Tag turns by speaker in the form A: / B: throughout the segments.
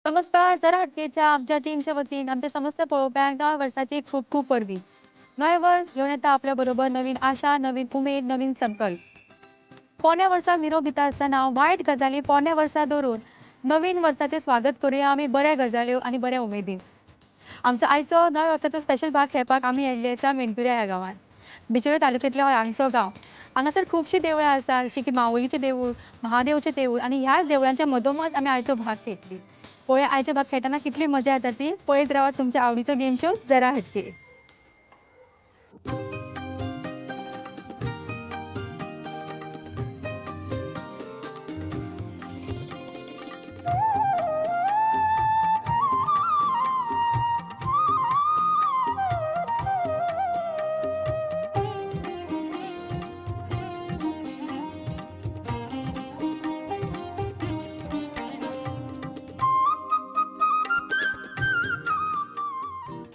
A: नमस्कार, जरा हटकेच्या आमच्या टीमच्या वतीन आमच्या समस्त पळोवप्यांक नव्या वर्साची खूब खूब परबी. नवें वर्स घेवन येता आपल्या बरोबर नवीन आशा, नवीन उमेद, नवीन संकल्प. पोन्या वर्साक निरोप दिता आसतना वायट गजाली पोन्या वर्सा दवरून नवीन वर्साचें स्वागत करुया आमी बऱ्या गजाल्यो आनी बऱ्या उमेदीन. आमचो आयचो नव्या वर्साचो स्पेशल भाग खेळपाक आमी आयिल्ले आसा मेणकुऱ्या ह्या गांवांत. बिचोले तालुक्यांतलो हो हांगचो गांव. हांगासर खुबशीं देवळां आसा, जशीं की माऊलीचें देवूळ, महादेवचें देवूळ आनी ह्याच देवळांच्या मदोमद आमी आयचो भाग खेळटली. पळोवया आयचे भाग खेळटना कितली मजा येता ती. पळयत रावात तुमच्या आवडीचो गेम शो जरा हटके.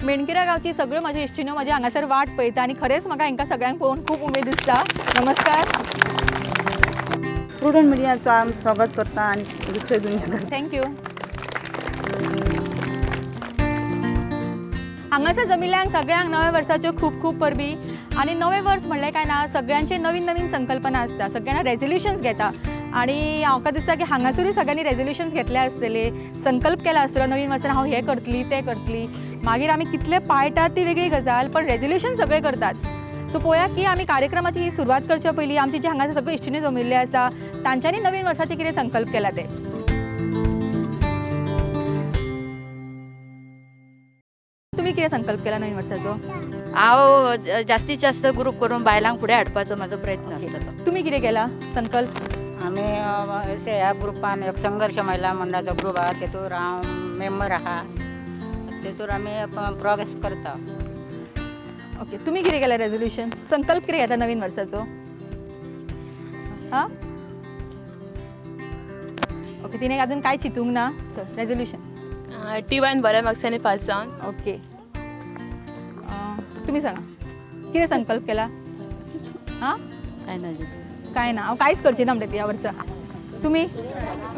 A: मेणकिरा गांवची सगळ्यो म्हाज्यो इश्टिण्यो म्हाज्या हांगासर वाट पळयता आनी खरेंच म्हाका हांकां सगळ्यांक पळोवन खूब उमेद दिसता. नमस्कार.
B: प्रुडंट मिडियाचो आमी स्वागत करता आनी दुसरे दुनिया.
A: Thank you. हांगासर जमिल्ल्यांक सगळ्यांक नव्या वर्साच्यो खूब खूब परबी. आनी नवें वर्स म्हणलें काय ना सगळ्यांचे नवीन नवीन संकल्पना आसता, सगळ्यांना रेजोल्युशन्स घेता आनी म्हाका दिसता की हांगासरूय सगळ्यांनी रेजोल्युशन्स घेतले आसतले, संकल्प केला आसतलो नवीन वर्सान हांव हें करतली तें करतली. मागीर आमी कितले पाळटात ती वेगळी गजाल, पण रेजोल्युशन सगळे करतात. सो पळोवया की आमी कार्यक्रमाची ही सुरवात करच्या पयलीं आमची जी हांगासर सगळी इश्टिणी जमिल्ली आसा तांच्यांनी नवीन वर्साचे कितें संकल्प केला ते. तुमी कितें संकल्प केला नवीन वर्साचो?
C: हांव जास्तीत जास्त ग्रुप करून बायलांक फुडें हाडपाचो म्हाजो प्रयत्न आसतलो.
A: तुमी कितें केला संकल्प?
D: आमी ह्या ग्रुपान एक संघर्ष महिला मंडळाचो ग्रुप आहा, तेतूर हांव मेंबर आहा, तेतूर आमी प्रोग्रेस करता.
A: ओके, तुमी कितें केलें रेजोल्युशन? संकल्प कितें घेतला नवीन वर्साचो? हां, ओके, तिणें अजून कांय चिंतूंक ना. चल, रेजोल्युशन.
E: टीवान बऱ्या मार्क्सांनी पास जावन.
A: ओके, तुमी सांगा कितें संकल्प केला? हां,
C: काय ना,
A: काय ना, हांव कांयच करचें ना म्हणटा ह्या वर्सा. तुमी?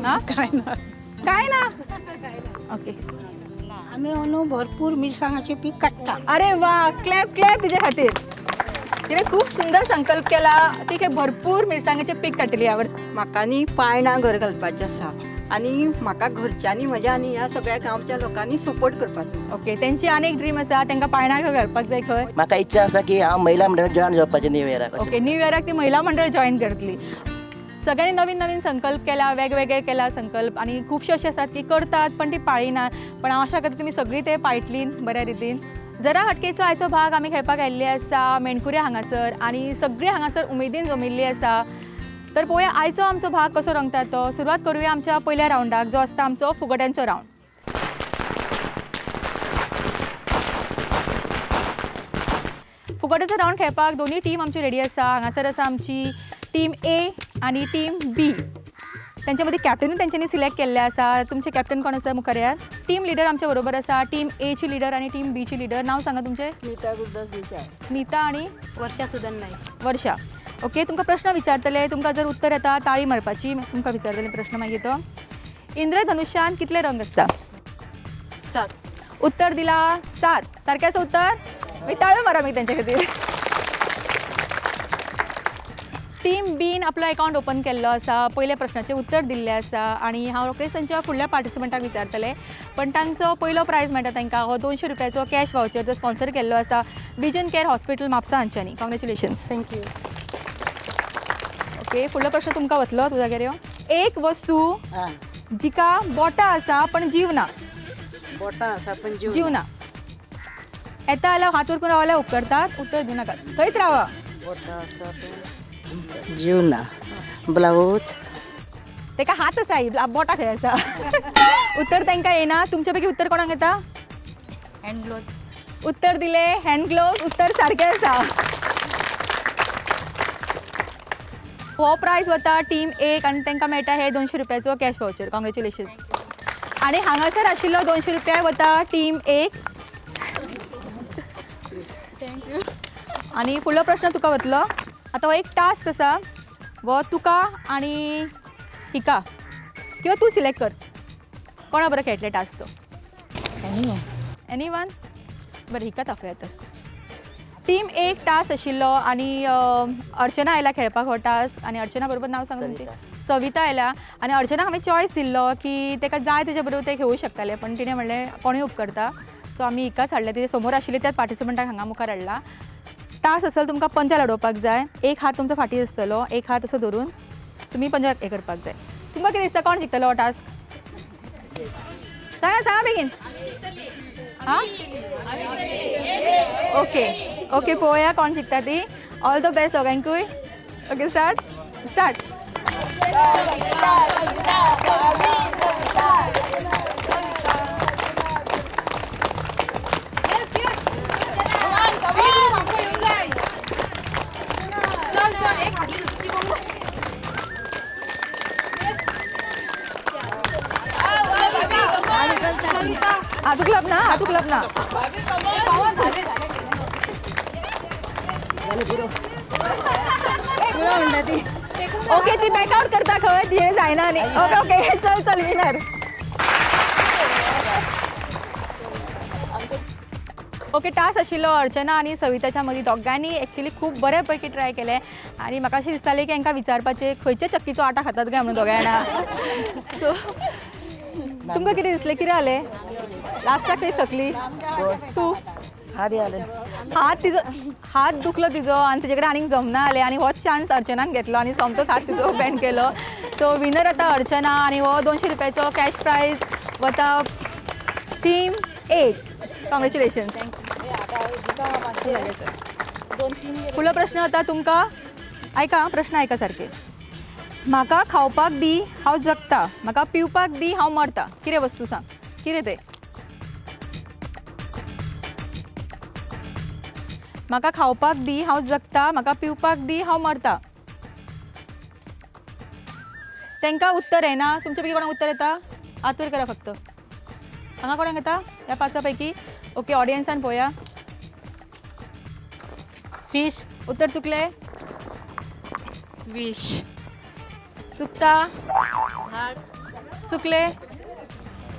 A: हां,
B: काय ना,
A: काय ना. ओके,
F: आमी अंदू भरपूर मिरसांगाचें पीक काडटा.
A: अरे वा, क्लॅप क्लॅप तिजे खातीर. तिणें खूब सुंदर संकल्प केला, ती भरपूर मिरसांगाचें पीक काडटली ह्या वर्सा.
G: म्हाका न्ही पाळणां घर घालपाचें आसा आनी म्हाका घरच्यांनी म्हज्या आनी ह्या सगळ्या गांवच्या लोकांनी सपोर्ट करपाचो आसा.
A: ओके, तेंची आनी एक ड्रीम आसा, तांकां पाळणां घर घालपाक जाय खंय.
H: म्हाका इच्छा आसा की हांव महिला मंडळाक जॉयन जावपाचें न्यू इयराक.
A: ओके, न्यू इयराक ती महिला मंडळ जॉयन करतली. सगळ्यांनी नवीन नवीन संकल्प केला, वेगवेगळे केला संकल्प आनी खुबशे अशे आसात की करतात पण ती पाळिनात, पण हांव आशा करता तुमी सगळीं ते पाळटली बऱ्या रितीन. जरा हटकेचो आयचो भाग आमी खेळपाक आयिल्ले आसा मेणकुऱ्या हांगासर आनी सगळीं हांगासर उमेदीन जमिल्ली आसा. तर पळोवया आयचो आमचो भाग कसो रंगता तो. सुरवात करुया आमच्या पयल्या रावंडाक, जो आसता आमचो फुगड्यांचो रावंड. फुगड्याचो रावंड खेळपाक दोनूय टीम आमची रेडी आसा. हांगासर आसा आमची टीम ए आनी टीम बी. तेंच्या मदीं कॅप्टनूय तेंच्यांनी सिलेक्ट केल्ले आसा. तुमचे कॅप्टन कोण आसा मुखार येयात. टीम लिडर आमच्या बरोबर आसा, टीम एची लिडर आनी टीम बीची लिडर. नांव सांगा तुमचें?
B: स्मिता गुरुदास देसाय.
A: स्मिता आनी
B: वर्षा सुदन नाईक.
A: वर्षा. ओके, तुमकां प्रश्न विचारतले, तुमकां जर उत्तर येता ताळी मारपाची. तुमकां विचारतले प्रश्न मागीर तो. इंद्रधनुष्यान कितले रंग आसता?
E: 7.
A: उत्तर दिला 7. सारकें आसा उत्तर? मागीर ताळयो मारा मागीर तेंच्या खातीर. टीम बीन आपलो अकावंट ओपन केल्लो आसा, पयल्या प्रश्नाचें उत्तर दिल्लें आसा आनी हांव रोखडेंच तांच्या फुडल्या पार्टिसिपंटाक विचारतलें. पण तांचो पयलो प्रायज मेळटा तांकां हो 200 रुपयाचो कॅश वावचर जो स्पॉन्सर केल्लो आसा विजन केअर हॉस्पिटल म्हापसा हांच्यांनी. कॉंग्रेच्युलेशन्स.
B: Thank you.
A: Okay, फुडलो प्रश्न तुमकां वतलो तुज्या जाग्यार यो. एक वस्तू जिका बोटां आसा पण जीव ना.
B: बोटां आसा पण
A: जीव ना. येता जाल्यार हात वर करून रावल्यार उपकारतात, उत्तर दिवं नाकात, थंयच रावा.
B: बोटां आसा पण जीव ना. ब्लावज.
A: तेका हात आसा, बोटां खंय आसा? उत्तर तांकां येना. तुमच्या पैकी उत्तर कोणाक येता?
C: Hand gloves.
A: उत्तर दिले हँड ग्लोव्ज. उत्तर सारकें आसा. हो प्रायज वता टीम एक आनी तांकां मेळटा हे 200 रुपयाचो कॅश वावचर. कॉंग्रेच्युलेशन्स. आनी हांगासर आशिल्लो 200 रुपया वता टीम एक.
E: Thank you.
A: आनी फुडलो प्रश्न तुका वतलो. आतां हो एक टास्क आसा, हो तुका आनी हिका किंवा तूं सिलेक्ट कर. कोणा बरोबर खेळटले टास्क तो? Any one. बरें, हिकाच आफया तर. टीम एक टास्क आशिल्लो आनी अर्चना आयला खेळपाक हो टास्क. आनी अर्चना बरोबर नांव सांग तुमचें? सविता आयला. आनी अर्चनाक हांवें चॉयस दिल्लो की ताका जाय तेजे बरोबर ते खेळूं शकताले, पण तिणें म्हणलें कोणूय उपकरता. सो आमी हिकाच हाडलें, तिजे समोर आशिल्ले त्याच पार्टिसिपंटाक हांगा मुखार हाडला. टास्क असल तुमकां पंजा लडोवपाक जाय. एक हात तुमचो फाटीं आसतलो, एक हात असो धरून तुमी पंजा हें करपाक जाय. तुमकां कितें दिसता कोण जिखतलो हो टास्क? सांगा सांगा बेगीन. हां ओके ओके, पळोवया कोण जिखता ती. ऑल the best दोगांकूय. Okay, start start. हात उखलप ना, हात उखलप ना. ओके, ती बॅकआउट करता खंय, ती जायना आनी. ओके ओके, चल चल विनर. ओके, टास्क आशिल्लो अर्चना आनी सविताच्या मदीं. दोगांनी एक्चुअली खूब बरे पैकी ट्राय केलें आनी म्हाका अशें दिसतालें की हांकां विचारपाचें खंयचे चक्कीचो आटा खातात काय म्हणून दोगां जाणां. सो तुमकां कितें दिसलें, कितें जालें लास्टाक? खंय थकली तूं? हात तिजो, हात दुखलो तिजो आनी तिजे कडेन आनीक जमना जालें आनी हो चान्स अर्चनान घेतलो आनी सोमतोच हात तिजो बँड केलो. सो विनर आतां अर्चना आनी हो 200 रुपयाचो कॅश प्रायज वता टीम 8. कॉंग्रेच्युलेशन. फुडलो प्रश्न आतां तुमकां आयका, प्रश्न आयका सारके. म्हाका खावपाक दी हांव जगता, म्हाका पिवपाक दी हांव मरता. कितें वस्तू सांग, कितें तें? म्हाका खावपाक दी हांव जगता, म्हाका पिवपाक दी हांव मरता. तांकां उत्तर येना. तुमचे पैकी कोणाक उत्तर येता? आतूर करा फक्त. हांगा कोणाक येता ह्या पांचा पैकी? ओके, ऑडियन्सान पळोवया. फिश. उत्तर चुकलें.
E: विश.
A: चुकता. चुकले.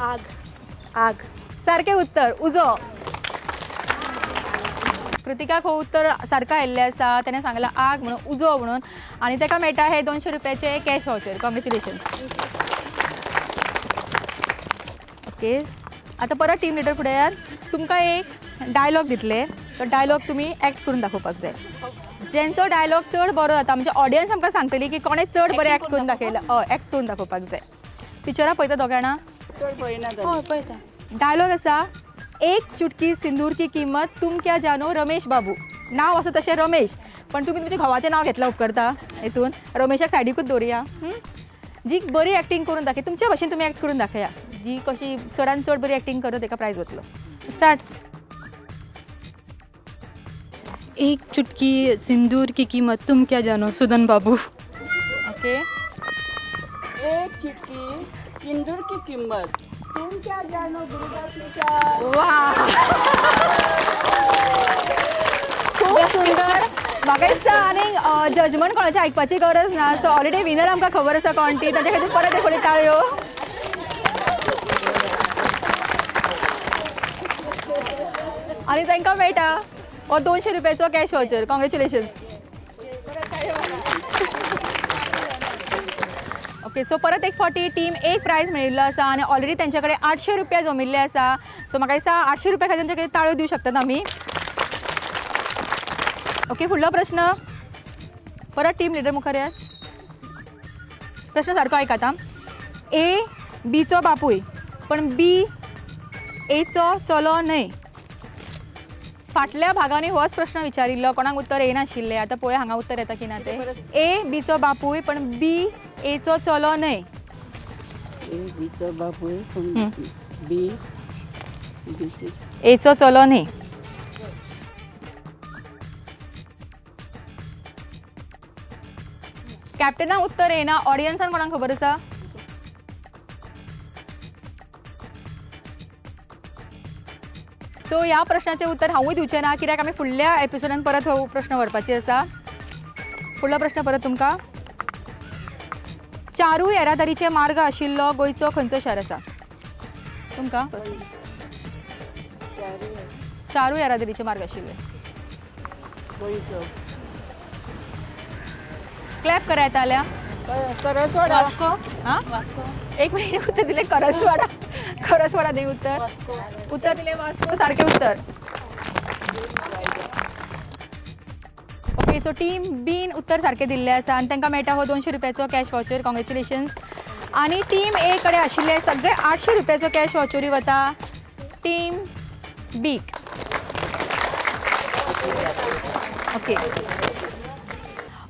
C: आग. आग.
A: सारकें उत्तर उजो. कृतिकाक हो उत्तर सारकें आयिल्लें आसा. तेणें सांगलां आग म्हणून, उजो म्हणून, आनी ताका मेळटा हे 200 रुपयाचे कॅश वावचर. कॉंग्रेच्युलेशन. ओके, आतां परत टीम लिडर फुडें येयात. तुमकां एक डायलॉग दितले, तो डायलॉग तुमी एक्ट करून दाखोवपाक जाय. जेंचो डायलॉग चड बरो जाता, म्हणजे ऑडियन्स आमकां सांगतली की कोणें चड बरें एक्ट करून दाखयलां. हय, एक्ट करून दाखोवपाक जाय. पिक्चरां पळयता दोगां जाणां?
C: हय पळयता.
A: डायलॉग आसा, एक चुटकी सिंदूर की किंमत तुम क्या जानो रमेश बाबू. नांव आसा तशें रमेश, पण तुमी तुमच्या घोवाचें नांव घेतलां उपकरता. हितून रमेशाक सायडीकूच दवरुया. जी बरी एक्टींग करून दाखय, तुमच्या भशेन तुमी एक्ट करून दाखया. जी कशी चडान चड बरी एक्टींग करता ताका प्रायज वतलो. स्टार्ट.
E: एक चुटकी सिंदूर की कीमत तुम क्या जानो सुदन बाबू.
A: ओके.
I: एक चुटकी सिंदूर की कीमत तुम क्या जानो गुरुदास टीचर.
A: वाह, खूब सुंदर. म्हाका दिसता आनी जजमेंट कोणाचें आयकपाची गरज ना. सो ऑलरेडी विनर आमकां खबर आसा कोण ती, ताच्या खातीर परत एक फावटी टाळयो. आनी तांकां मेळटा हो 200 रुपयाचो cash voucher. Congratulation. Okay, so परत एक फावटी टीम एक प्रायज मेळिल्लो आसा आनी ऑलरेडी तेंचे कडेन 800 रुपया जमिल्ले आसा. सो म्हाका दिसता 800 रुपया खातीर तेंचे कडेन ताळयो दिवं शकतात आमी. ओके, फुडलो प्रश्न परत टीम लिडर मुखार येयात. प्रश्न सारको आयकात आं. ए बीचो बापूय, पण बी एचो चलो न्हय. फाटल्या भागांनी होच प्रश्न विचारिल्लो, कोणाक उत्तर येनाशिल्लें. आतां पळोवया हांगा उत्तर येता की ना तें. ए बीचो बापूय, पण बी एचो चलो न्हय.
I: ए बीचो बापूय पण बी
A: एचो चलो न्हय. कॅप्टनाक उत्तर येना. ऑडियन्सान कोणाक खबर आसा? सो ह्या प्रश्नाचें उत्तर हांवूय दिवचें ना, कित्याक आमी फुडल्या एपिसोडान परत हो प्रश्न व्हरपाची आसा. फुडलो प्रश्न परत तुमकां. चारूय येरादारीचे मार्ग आशिल्लो गोंयचो खंयचो शार आसा? तुमकां? चारूय येरादारीचे मार्ग आशिल्ले. क्लॅप करायता जाल्यार
I: करसवाडा.
A: वास्को. हां,
E: वास्को.
A: एक मिनिट, उत्तर दिलें करसवाडा. करसवाडा न्ही उत्तर, उत्तर दिलें वास्को, सारकें उत्तर. ओके, सो टीम बीन उत्तर सारकें दिल्लें आसा आनी तांकां मेळटा हो 200 रुपयाचो कॅश वावचर. कॉंग्रेच्युलेशन्स. आनी टीम ए कडेन आशिल्ले सगळे 800 रुपयाचो कॅश वावचरूय वता टीम बीक. ओके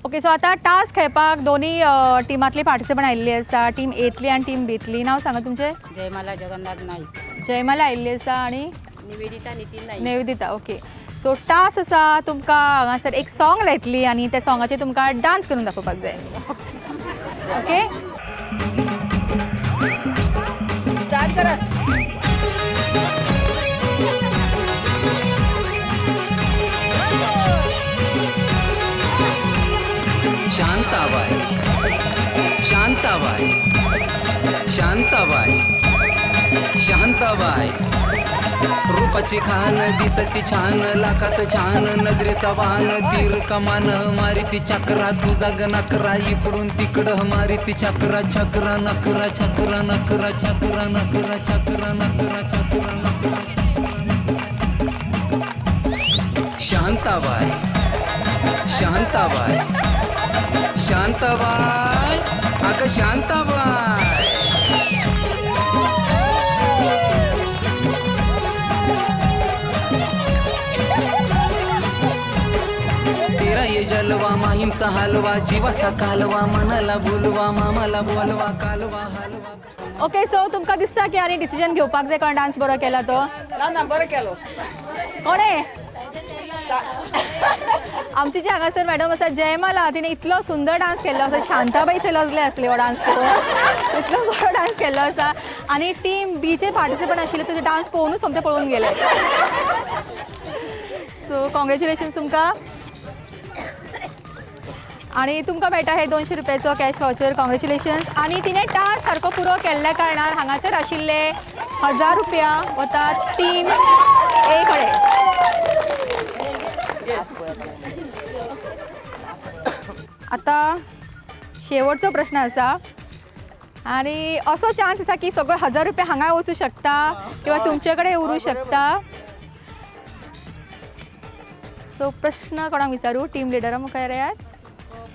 A: ओके, सो आतां टास्क खेळपाक दोनूय टिमांतली पार्टिसिपंट आयिल्ली आसा, टीम एतली आनी टीम बीतली. नांव सांगा तुमचें?
D: जयमाला जगन्नाथ नाईक.
A: जयमाला आयिल्ली आसा आनी
C: Nivedita Nitin Naik.
A: Nivedita. Okay, so task आसा तुमकां हांगासर एक सॉंग लायतली आनी त्या सॉंगाचेर तुमकां डांस करून दाखोवपाक जाय. ओके,
I: स्टार्ट करात.
J: शांताबाई शांताबाई शांताबाई शांताबाई, रूपाची खान दिसती छान, लाखात छान नजरेचा वाहन, तीर कमान मारी ती चक्रा, तुझा ग नकरा इकडून तिकडं मारी ती चक्रा, चक्रा नकरा चक्रा नकरा चक्रा नकरा चक्रा नकरा चक्रा नकरा. शांताबाई शांताबाई शांताबाई, अगं शांताबाई. तेरा ये जलवा माहीमचा हलवा, जीवाचा कालवा, मनाला बोलवा, मामाला बोलवा, कालवा हलवा.
A: ओके, सो तुमकां दिसता की आनी डिसिजन घेवपाक जाय कोण डांस बरो केला तो?
I: ना ना, बरो केलो.
A: कोणे? आमची जी हांगासर मॅडम आसा जयमाला, तिणें इतलो सुंदर डांस केल्लो आसा. शांताबाई थंय लजले आसले हो डांस करून, इतलो बरो डांस केल्लो आसा. आनी टीम बीचे पार्टिसिपंट आशिल्ले तुजे डांस पळोवनूच सोमते पळोवन गेले. सो कॉंग्रेच्युलेशन्स तुमकां. आनी तुमकां मेळटा हे 200 रुपयाचो कॅश वावचर. कॉंग्रेच्युलेशन्स. आनी तिणें टास्क सारको पुरो केल्ल्या कारणान हांगासर आशिल्ले 1000 रुपया वता टीम ए कडेन. आतां शेवटचो प्रश्न आसा आनी असो चान्स आसा की सगळे 1000 रुपया हांगा वचूं शकता किंवा तुमचे कडेन उरूं शकता. सो प्रश्न कोणाक विचारू? टीम लिडरा मुखार येयात.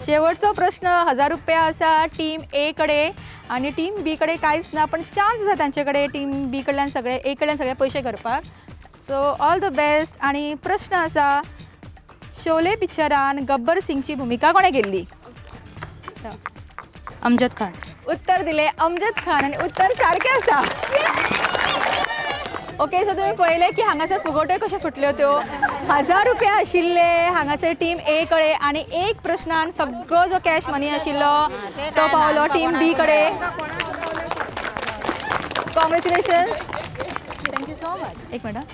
A: शेवटचो प्रश्न 1000 रुपया आसा टीम ए कडेन आनी टीम बी कडेन कांयच ना, पण चान्स आसा तांचे कडेन टीम बी कडल्यान सगळे ए कडल्यान सगळे पयशे करपाक. So all the best. आनी प्रश्न आसा, शोले पिक्चरान गब्बर सिंगची भुमिका कोणें केल्ली?
E: अमजद खान.
A: उत्तर दिलें अमजद खान आनी उत्तर सारकें आसा. ओके, सो तुमी पळयलें की हांगासर फुगोट्यो कश्यो फुटल्यो त्यो. 1000 रुपया आशिल्ले हांगासर टीम ए कडेन आनी एक प्रश्नान सगळो जो कॅश मनी आशिल्लो तो पावलो टीम बी कडेन. Congratulations.
E: Thank you so much.
A: एक मिनट.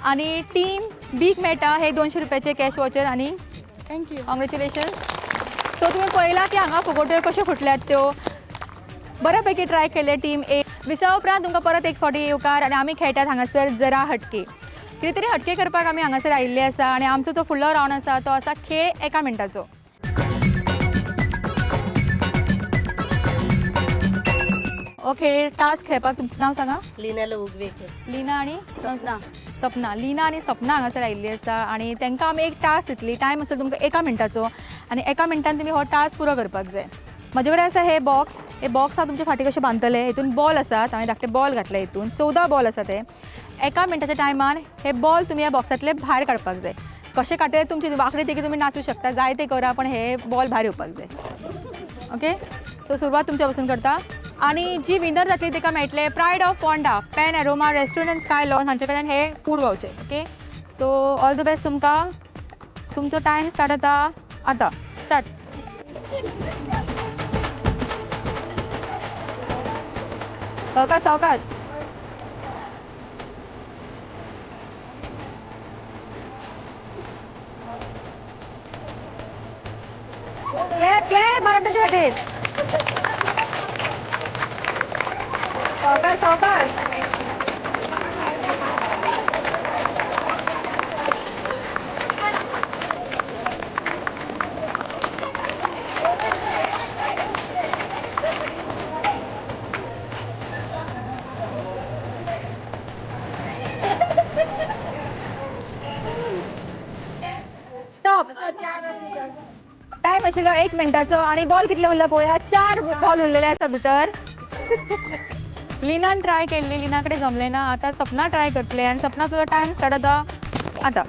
A: आनी टीम बीक मेळटा हे 200 रुपयाचे कॅश वॉचर. आनी
E: thank you,
A: congratulations. सो तुमी पळयलां की हांगा फुगोट्यो कश्यो फुटल्यात त्यो. बऱ्यापैकी ट्राय केले टीम ए. विसा उपरांत तुमकां परत एक फावटी येवकार. आनी आमी खेळटात हांगासर जरा हटके. कितें तरी हटके करपाक आमी हांगासर आयिल्ले आसा आनी आमचो जो फुडलो रावंड आसा तो आसा खेळ एका मिनटाचो. ओके, टास्क खेळपाक तुमचें नांव सांगा?
B: लीना उगवेकर.
A: लीना आनी सपना. सपना. लीना आनी सपना हांगासर आयिल्ली आसा आनी तांकां आमी एक टास्क दितली. टायम आसतलो तुमकां 1 मिनटाचो आनी 1 मिनटान तुमी हो टास्क पुरो करपाक जाय. म्हजे कडेन आसा हे बॉक्स. हे बॉक्स हांव तुमचे फाटी कशें बांदतले, हितून बॉल आसात, हांवें धाकटे बॉल घातले हितून 14 बॉल आसा ते. 1 मिनटाच्या टायमान हे बॉल तुमी ह्या बॉक्सांतले भायर काडपाक जाय. कशें काडटले तुमची वांकडी तिकी तुमी नाचूं शकता, जाय ते करा, पण हे बॉल भायर येवपाक जाय. ओके, सो सुरवात तुमच्या पासून करता. आनी जी विनर जातली तिका मेळटले pride of Ponda pan aroma restaurant and sky lawn हांचे कडल्यान हे food voucher. Okay, so all the best तुमकां. तुमचो टायम स्टार्ट जाता आतां. स्टार्ट. सावकाश सावकाश. क्लॅप क्लॅप मराठीच्या वाटेत. सावकाश. सावकाश. स्टॉप. टायम आशिल्लो 1 मिनटाचो आनी बॉल कितले उरला पळोवया. 4 बॉल उरलेले आसा भितर. लिनान ट्राय केल्ली, लिना कडेन जमलें ना. आतां सपना ट्राय करतलें आनी सपना तुजो टायम स्टार्ट जाता आतां.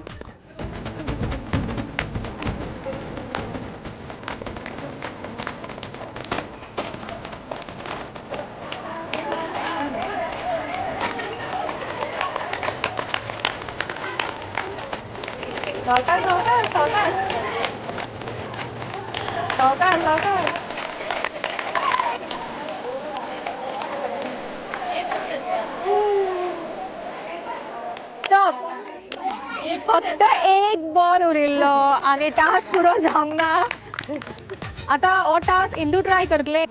A: सावकाश सावकाश सावकाश सावकाश सावकाश. स्टॉप. फक्त 1 बॉल उरिल्लो आनी टास्क पुरो जावंक ना. आतां हो टास्क इंदू ट्राय करतले.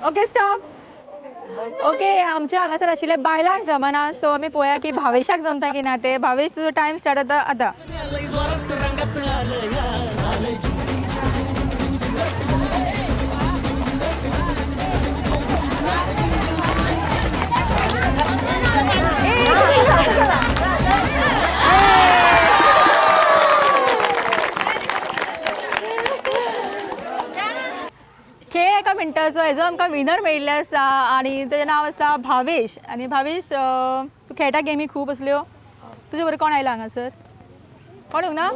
A: Okay stop. Okay, आमच्या हांगासर आशिल्ले बायलांक जमना, सो आमी पळोवया की भावेशाक जमता की ना ते. भावेश, तुजो टायम स्टार्ट जाता आतां. खेळ एका मिनटाचो हेजो आमकां विनर मेळिल्ले आसा आनी तेजें नांव आसा भावेश. आनी भावेश, तूं खेळटा गेमी खूब असल्यो. तुजे बरोबर कोण आयला हांगासर? कोण येवंक ना?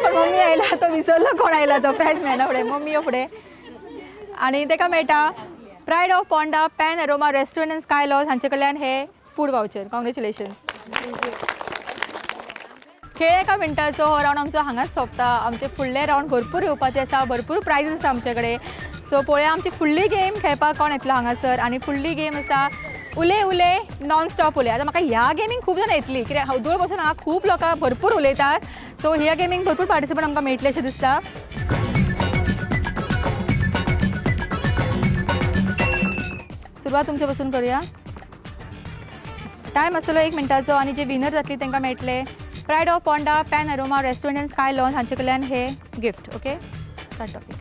A: पण मम्मी आयला तो विसरलो कोण आयला तो. प्रायज मेळना फुडें, मम्मी यो फुडें. आनी तेका मेळटा pride of Ponda pan aroma restaurant and sky lodge हांचे कडल्यान हे फूड वावचर. कॉंग्रेच्युलेशन. खेळ एका मिनटाचो हो रावंड आमचो हांगाच सोंपता. आमचे फुडले रावंड भरपूर येवपाचे आसा, भरपूर प्रायजीस आसा आमचे कडेन. सो पळोवया आमची फुडली गेम खेळपाक कोण येतलो हांगासर. आनी फुडली गेम आसा उले उले नॉन स्टॉप उले. आतां म्हाका ह्या गेमींक खूब जाणां येतली, कित्याक हवदूळ बसून हांगा खूब लोकां भरपूर उलयतात. सो ह्या गेमींक भरपूर पार्टिसिपंट आमकां मेळटले अशें दिसता. सुरवात तुमचे पसून करूया. टायम आसतलो 1 मिनटाचो आनी जे विनर जातली तांकां मेळटले pride of Ponda pan aroma restaurant and sky lounge हांचे कडल्यान हे गिफ्ट. Okay, start topic.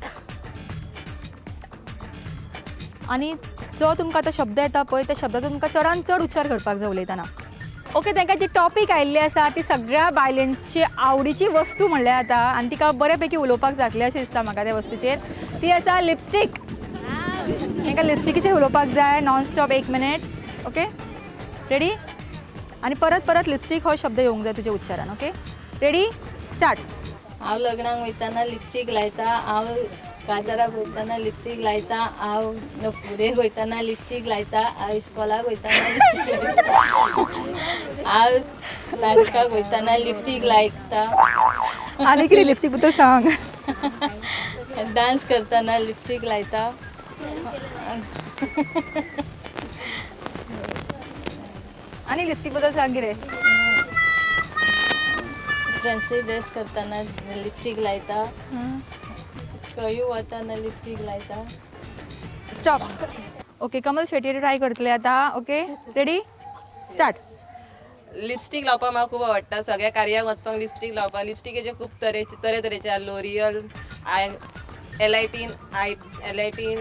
A: आनी जो तुमकां आतां शब्द येता पळय त्या शब्दाचो तुमकां चडान चड उच्चार करपाक जाय उलयतना. ओके, तांकां जी टॉपीक आयिल्ली आसा ती सगळ्या बायलांची आवडीची वस्तू म्हणल्यार जाता आनी तिका बऱ्या पैकी उलोवपाक जातलें अशें दिसता म्हाका त्या वस्तूचेर. ती आसा लिपस्टीक. तांकां लिपस्टिकीचेर उलोवपाक जाय non stop 1 minute. Okay, ready? आनी परत परत लिपस्टीक हो शब्द येवंक जाय तुज्या उच्चारान. Okay, ready, start.
I: हांव लग्नाक वयतना लिपस्टीक लायता, हांव काजाराक वयतना लिपस्टीक लायता, हांव फुडें वयतना लिपस्टीक लायता, हांव इस्कॉलाक वयतना लिपस्टीक लायता, हांव नाटकाक वयतना लिपस्टीक लायता.
A: आनी कितें लिपस्टीक बद्दल सांग.
I: डांस करतना लिपस्टीक लायता.
A: आनी लिपस्टीक बद्दल सांग कितें.
I: फॅन्सी ड्रेस करतना लिपस्टीक लायता, खंयूय वतना लिपस्टीक लायता.
A: Stop. Okay, Kamal Shetty try करतले आतां. Okay, ready, start.
K: Lipstick लावपाक म्हाका खूब आवडटा. सगळ्या कार्याक वचपाक लिपस्टीक लावपाक. लिपस्टिकेचे खूब तरेतरेचे आहा. लोरियल, एलायटीन, एलायटीन,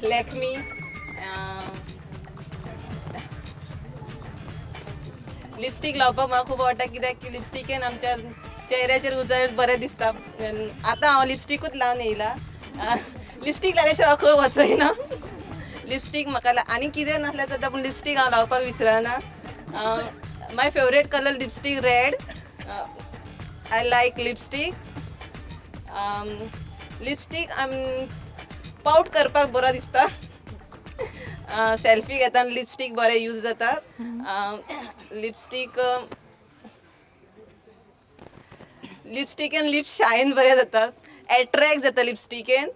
K: लॅक्मी. लिपस्टीक लावपाक म्हाका खूब आवडटा, कित्याक की लिपस्टिकेन आमच्या चेहऱ्याचेर उजळ बरें दिसता. आतां हांव लिपस्टिकूच लावन येयला. लिपस्टीक लायल्या शिवाय हांव खंय वचयना. लिपस्टीक म्हाका आनी कितें नासल्यार जाता, पूण लिपस्टीक हांव लावपाक विसरना. My favourite colour lipstick red. I like lipstick. Lipstick pout करपाक बरो दिसता. सेल्फी घेतना लिपस्टीक बरें यूज जाता. लिपस्टीक लिपस्टिकेन लिप्स शायन बरें जातात. एट्रॅक्ट जाता लिपस्टिकेन.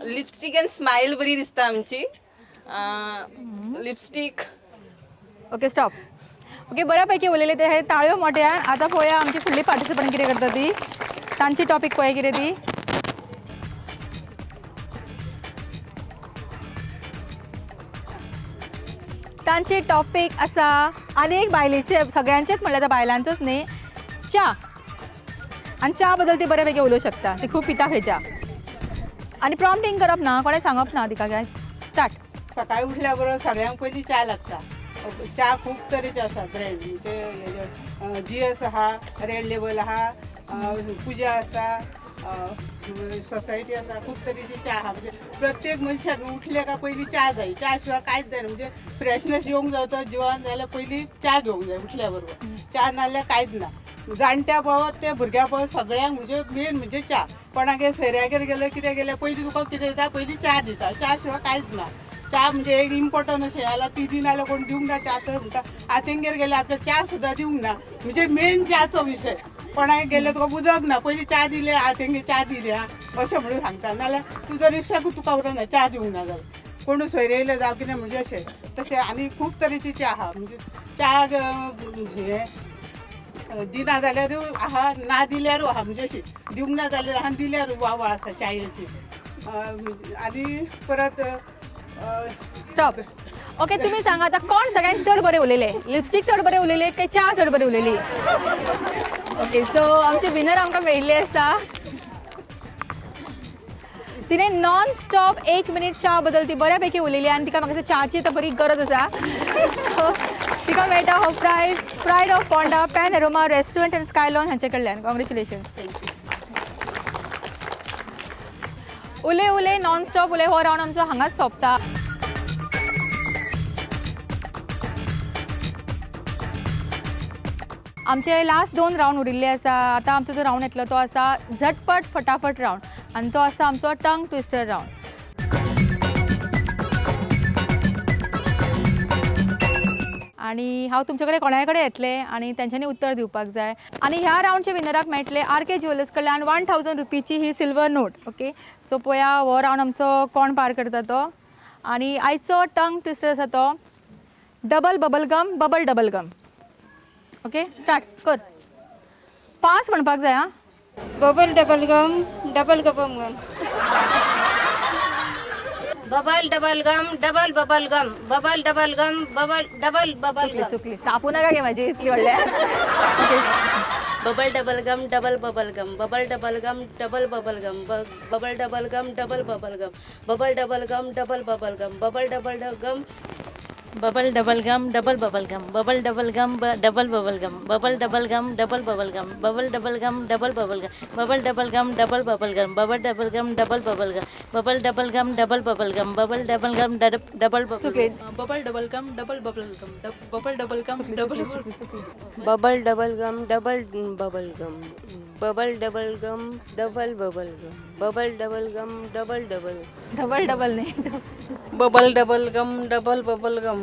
K: लिपस्टिकेन स्मायल बरी दिसता आमची. लिपस्टीक.
A: Okay stop. ओके बऱ्यापैकी उलयले ते हे ताळयो मोठ्यान. आतां पळोवया आमची फुडली पार्टिसिपंट कितें करता ती. तांची टॉपीक पळय कितें ती. तांची टॉपीक आसा आनी एक बायलेचे, सगळ्यांचेच म्हणल्यार आतां बायलांचोच न्ही, च्या. आनी च्या बद्दल ती बऱ्यापैकी उलोवंक शकता. ती खूब पिता खंय च्या. आनी प्रॉम्प्टींग करप ना, कोणें सांगप ना तिका काय. स्टार्ट.
L: सकाळी उठल्या बरोबर सगळ्यांक पयलीं च्या लागता. च्या खूब तरेचे आसा ब्रँड, म्हणजे जीएस आहा, रेड लेबल आहा, पुजा आसा, सोसायटी आसा, खूब तरेची च्या आहा. म्हणजे प्रत्येक मनशान उठले काय पयलीं च्या जाय, च्या शिवाय कांयच जायना. म्हणजे फ्रेशनेस येवंक जाय तो जिवान जाल्यार पयलीं च्या घेवंक जाय उठल्या बरोबर. च्या नाल्यार कांयच ना. जाणट्या पावत ते भुरग्या पावत सगळ्यांक म्हणजे मेन म्हणजे च्या. कोणागेर सोयऱ्यागेर गेले कितें गेले पयलीं तुका कितें दिता, पयलीं च्या दिता. च्या शिवाय कांयच ना. च्या म्हणजे एक इम्पॉर्टंट अशें जाल्यार ती दिना जाल्यार कोण दिवंक ना च्या तर म्हणटा आतेंगेर गेले आपल्याक च्या सुद्दां दिवंक ना. म्हणजे मेन च्याचो विशय. कोणाक गेले तुका उदक ना, पयलीं च्या दिले आतेंगे च्या दिली आं अशें म्हणून सांगता. नाल्यार तुजो रिस्पेक्ट तुका उरना च्या दिवंक ना जाल्यार. कोणूय सोयरे येयले जावं कितें म्हणजे अशें तशें. आनी खूब तरेची च्या आहा. म्हणजे च्या हें दिना जाल्यारूय आहा, ना दिल्यारूय आहा. म्हणजे अशी दिवंक ना जाल्यार आहा, दिल्यारूय वाव आसा च्यायेची. आनी परत
A: स्टॉप. ओके तुम्ही सांगा आता कोण सगळ्यांत चड बरें उलयले? लिपस्टीक चड बरें उलयले काय च्या चड बरें उलयली? ओके सो आमचे विनर आमकां मेळिल्ले आसा. तिणें नॉन स्टॉप 1 मिनीट च्या बद्दल ती बऱ्यापैकी उलयली आनी तिका म्हाका दिसता च्याची आतां बरी गरज आसा. सो तिका मेळटा हो prize pride of Ponda panorama restaurant and sky lawn हांचे कडल्यान. कॉंग्रेच्युलेशन. उलय उलय नॉन स्टॉप उलय हो रावंड आमचो हांगाच सोंपता. आमचे लास्ट 2 रावंड उरिल्ले आसा. आतां आमचो जो रावंड येतलो तो आसा झटपट फटाफट रावंड आनी तो आसा आमचो टंग ट्विस्टर रावंड. आनी हांव तुमचे कडेन कोणाय कडेन येतलें आनी तेंच्यांनी उत्तर दिवपाक जाय. आनी ह्या रावंडच्या विनराक मेळटले आर के ज्युएलर्स कडल्यान 1000 रुपीची ही सिल्वर नोट. ओके सो पळया हो रावंड आमचो कोण पार करता तो. आनी आयचो टंग ट्विस्टर आसा तो double bubble gum bubble double gum. Okay start कर. फास्ट म्हणपाक जाय आं.
M: Bubble double gum double gum gum
N: bubble double gum double bubble gum bubble double gum bubble double bubble gum.
A: चुकली, तापू नका घे माझी इतली व्हडल्या.
I: Bubble double gum double bubble gum bubble double gum double bubble gum bubble double gum double bubble gum bubble double gum double bubble gum bubble double gum bubble double gum double bubble gum bubble double gum double bubble gum bubble double gum double bubble gum bubble double gum double bubble gum bubble double gum double bubble gum bubble double gum double bubble gum bubble double gum double bubble gum bubble double gum double
A: चुकली.
E: Bubble double gum double bubble gum bubble double gum double
M: bubble double gum double bubble gum bubble double gum double bubble gum bubble double gum double double
A: double double नाही.
I: Bubble double gum double bubble gum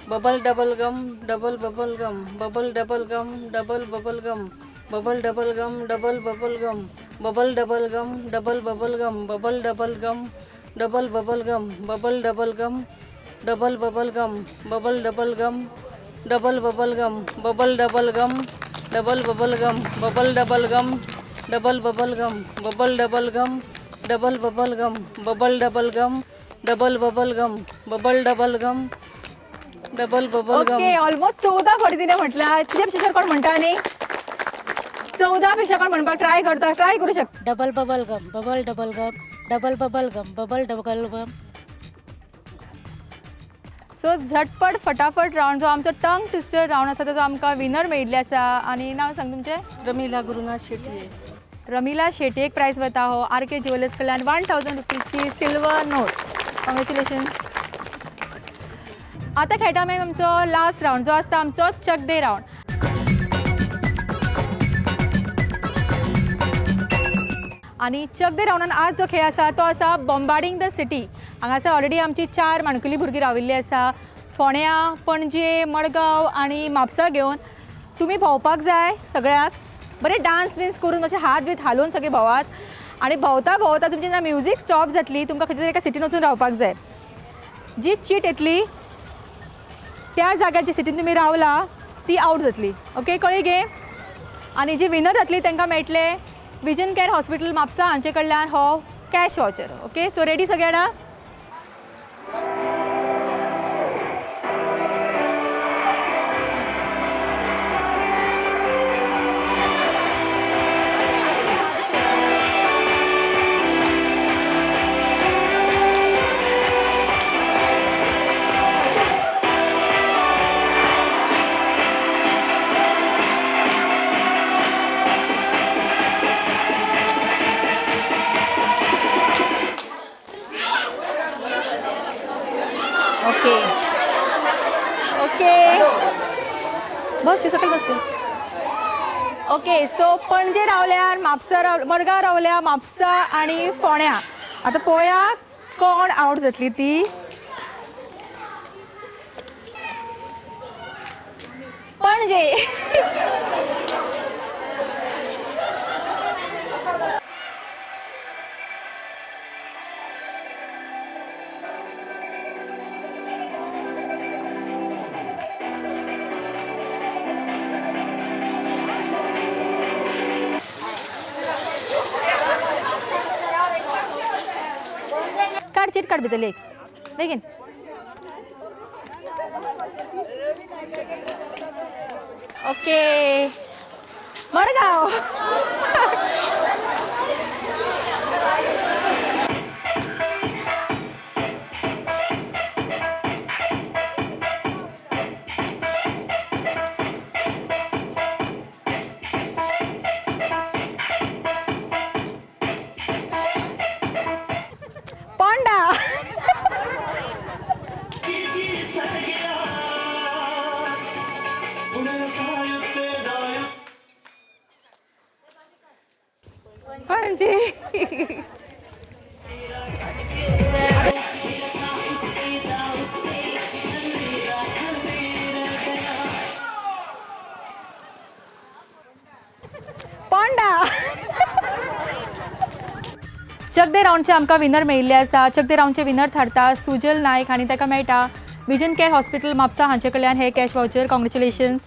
I: bubble double gum double bubble gum bubble double gum double bubble gum bubble double gum double bubble gum bubble double gum double bubble gum bubble double gum double bubble gum bubble double gum double bubble gum bubble double gum double bubble gum bubble double gum double bubble gum bubble double gum double bubble gum bubble double gum double bubble gum bubble double gum double bubble gum bubble double gum double bubble gum.
A: Okay almost 14 फावटी तिणें म्हटलां. तिजे पेक्षा कोण म्हणटा न्ही, 14 पेक्षा कोण म्हणपाक ट्राय करता, ट्राय करूं शकता.
I: Double bubble gum bubble double gum double bubble gum bubble double gum.
A: So झटपट फटाफट रावंड जो आमचो टंग ट्विस्टर रावंड आसा ताजो आमकां विनर मेळिल्ले आसा. आनी नांव सांग तुमचें?
I: रमिला गुरुनाथ शेटये.
A: रमिला शेटयेक प्रायज वता हो आर के ज्युएलर्स कडल्यान 1000 रुपीची सिल्वर नोट. कॉंग्रेच्युलेशन. आतां खेळटा मागीर आमचो लास्ट रावंड जो आसता आमचो चक दे रावंड. आनी चक दे रावंडान आज जो खेळ आसा तो आसा बॉम्बार्डिंग the city. हांगासर ऑलरेडी आमची 4 माणकुली भुरगीं राविल्लीं आसा. फोंड्या, पणजे, मडगांव आनी म्हापसा घेवन तुमी भोंवपाक जाय सगळ्याक. बरें डांस बिन्स करून मातशे हात बीत हालोवन सगळे भोंवात. आनी भोंवता भोंवता तुमची जेन्ना म्युजीक स्टॉप जातली तुमकां खंयच्या तरी एका सिटीन वचून रावपाक जाय. जी चीट येतली त्या जाग्यार जे सिटीन तुमी रावला ती आवट जातली. ओके, कळ्ळी गेम? आनी जी विनर जातली तांकां मेळटले विजन केअर हॉस्पिटल म्हापसा हांचे कडल्यान हो cash voucher. Okay, so ready सगळे जाणां? ओके ओके, बस की सकयल बस की. ओके, सो पणजे रावल्यार म्हापसा राव मडगांव रावल्या म्हापसा आनी फोण्या. आतां पळोवया कोण आवट जातली ती. पणजे. चीट काढ भितरली एक बेगीन. ओके, मडगांव. पोंडा. पणजी. पोंडा. चक दे रावंडचे आमकां विनर मेळिल्ले आसा. चक दे रावंडचे विनर थारता सुजल नायक आनी ताका मेळटा विजन केअर हॉस्पिटल म्हापसा हांचे कडल्यान हे कॅश वावचर. कॉंग्रेच्युलेशन्स.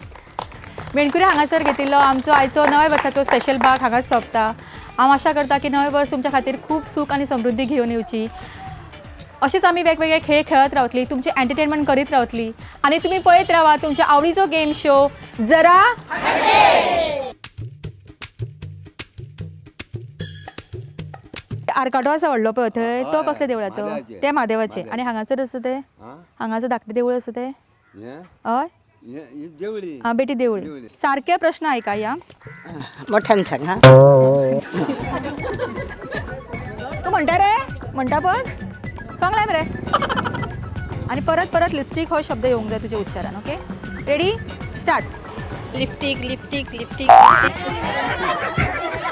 A: मेणकुरे हांगासर घेतिल्लो आमचो आयचो नव्या वर्साचो स्पेशल भाग हांगाच सोंपता. हांव आशा करता की नवें वर्स तुमच्या खातीर खूब सूख आनी समृद्धी घेवन येवची. अशेंच आमी वेगवेगळे खेळ खेळत रावतली, तुमचें एंटरटेनमेंट करीत रावतली आनी तुमी पळयत रावा तुमच्या आवडीचो गेम शो जरा. आरकाटो आसा व्हडलो पळय थंय, तो कसल्या देवळाचो? ते म्हादेवाचे. आनी हांगासर आसा ते, हांगासर धाकटें देवूळ आसा ते, हय आं, बेटी देवळी. सारके प्रश्न आयका या
B: मोठ्यान सांग. हा,
A: तूं म्हणटा रे, म्हणटा पण सांगलाय मरे. आनी परत परत लिपस्टीक हो शब्द येवंक जाय तुज्या उच्चारान. Okay, ready, start.
I: Lipstick lipstick lipstick.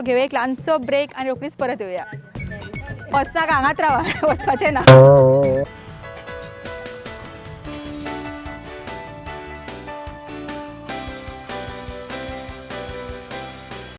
A: घेवया एक ल्हानसो ब्रेक आनी रोखडीच परत येवया. वचनाका, हांगाच रावा, वचपाचें ना.